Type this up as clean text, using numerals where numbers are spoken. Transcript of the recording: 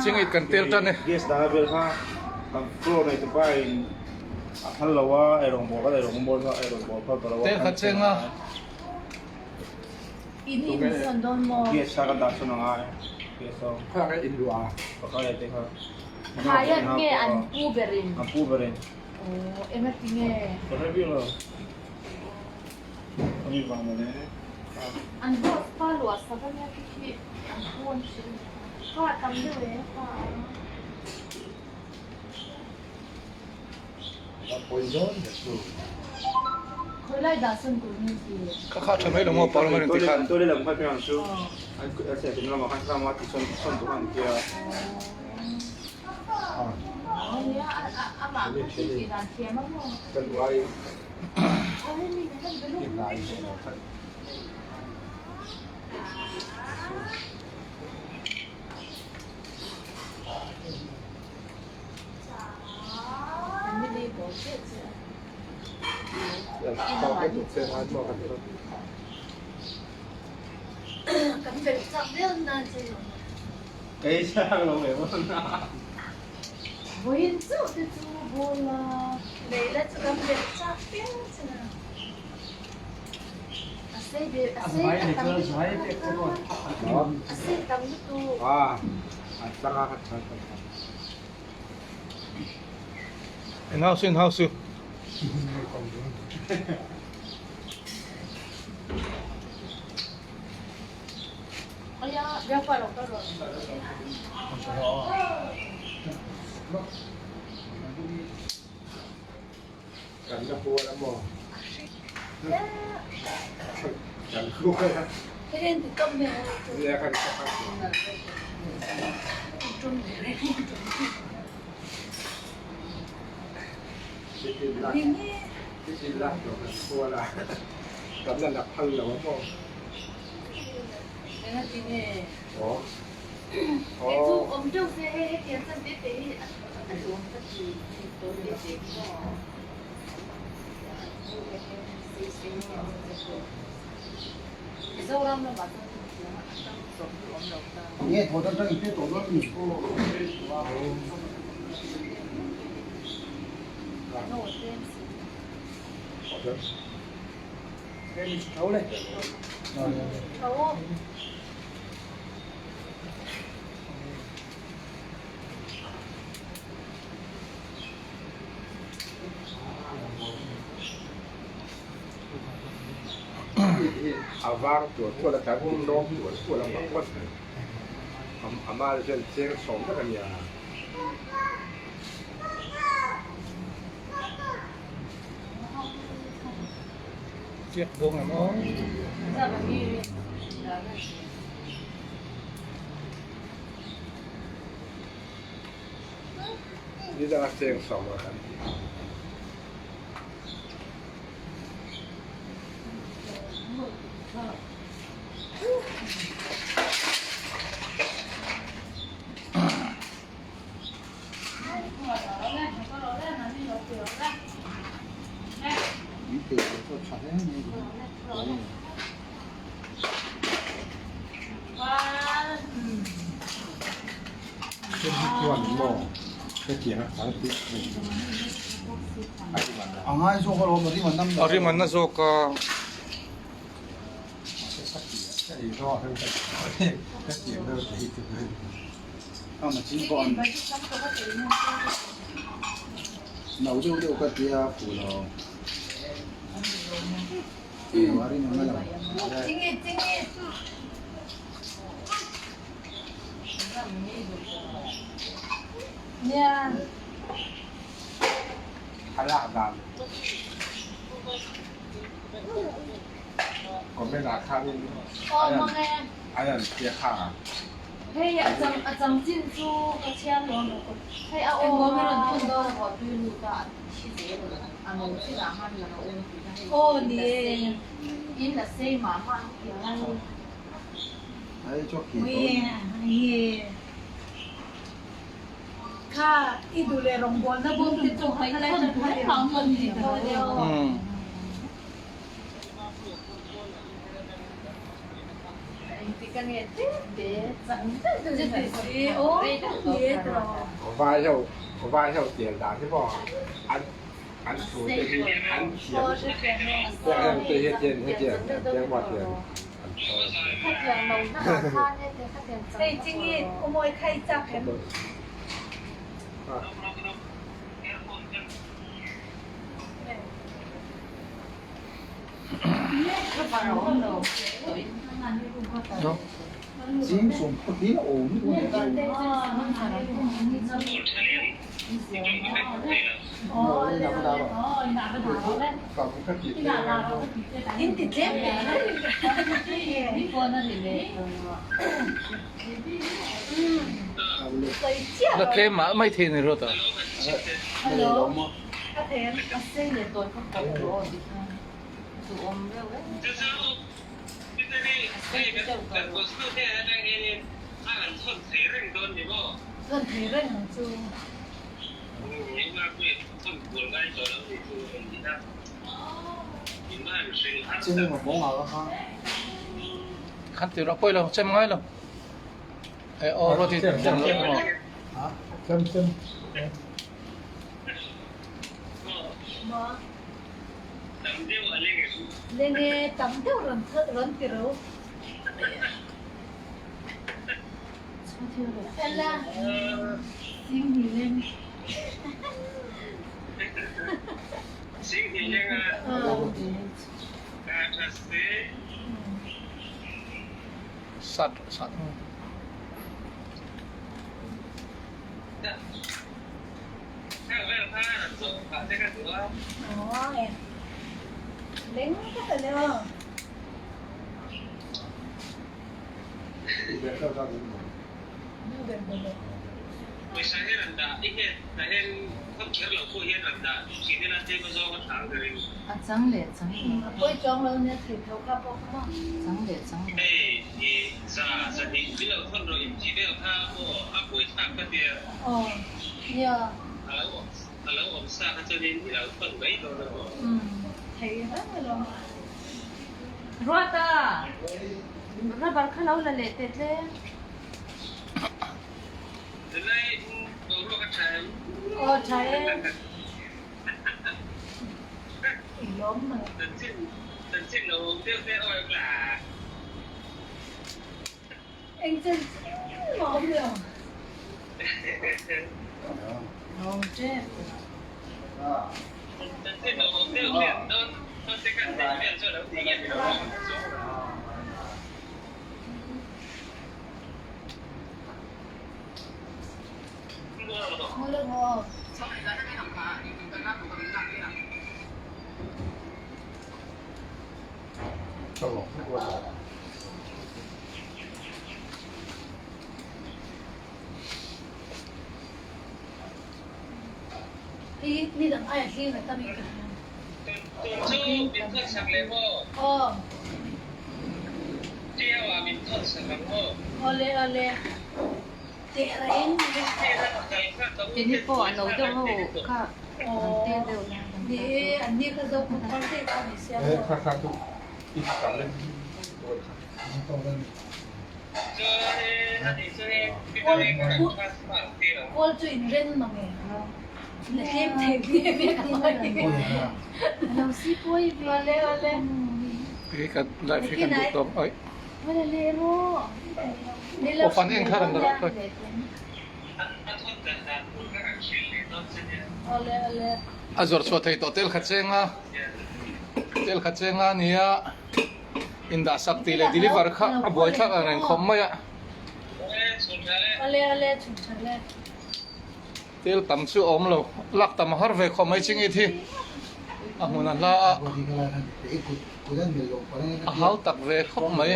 Chingit kan tel tan e. Tel kha cheng a. An boss pa luah sak a nia khi khi an phone hrilh kha tam deuh e kha khawi lai dah sawn tur nge ti. Kha kha tha mai lo maw parliament ti khan. Aw nia amah kha thil tih dan thiam a maw. Vawiin chauh te chu ball a lei la chu kan belh chak piang che na. A sei be a sei a tam lutuk a sei tam lutuk. In house in house. Chiak dawng em aw. A rim an na zawk a. Vai ho vai ho tian dan hi maw an an thu te hi an thiam te hi tian hetiang tiang maw tian an La tlem mah mai thei ni ruat a. Khan ti rawh pawi lo chem ngai lo. E aw ruat hi chem lo. Chem chem. Lenge tam deuh rawn rawn ti ro. Ela Singhni leng. Sat sat. Ruata, rubber kha lo la leh teh tlem. Aw tha e. Eng chen chen mah awm lo. Hi nidang ai a hling a tam in ka hria. Aw. Awle awle. Teh reng. Keini pawh a lo deuh ho kha an tel deuh la. Ni e, an ni kha zo phut thar te kha ni sia maw. Kawl chu in ren mang e. Na tlem thei ve ve ka mai. Lo si pawi ve. Awle awle. Hi kan live hi kan duh tawk oi. Wala le ro. Aw fan en kha ran rawh koi. Awle awle. A zawrh chhuah thei tawh tel kha chenga tel kha chenga nia indah sak tih leh deliver kha a buai thlak ang reng khawp mai a. Tel tam chu a awm lo lak tam a har ve khawp mai chingit hi a hmun a hla a a hau tak ve khawp mai.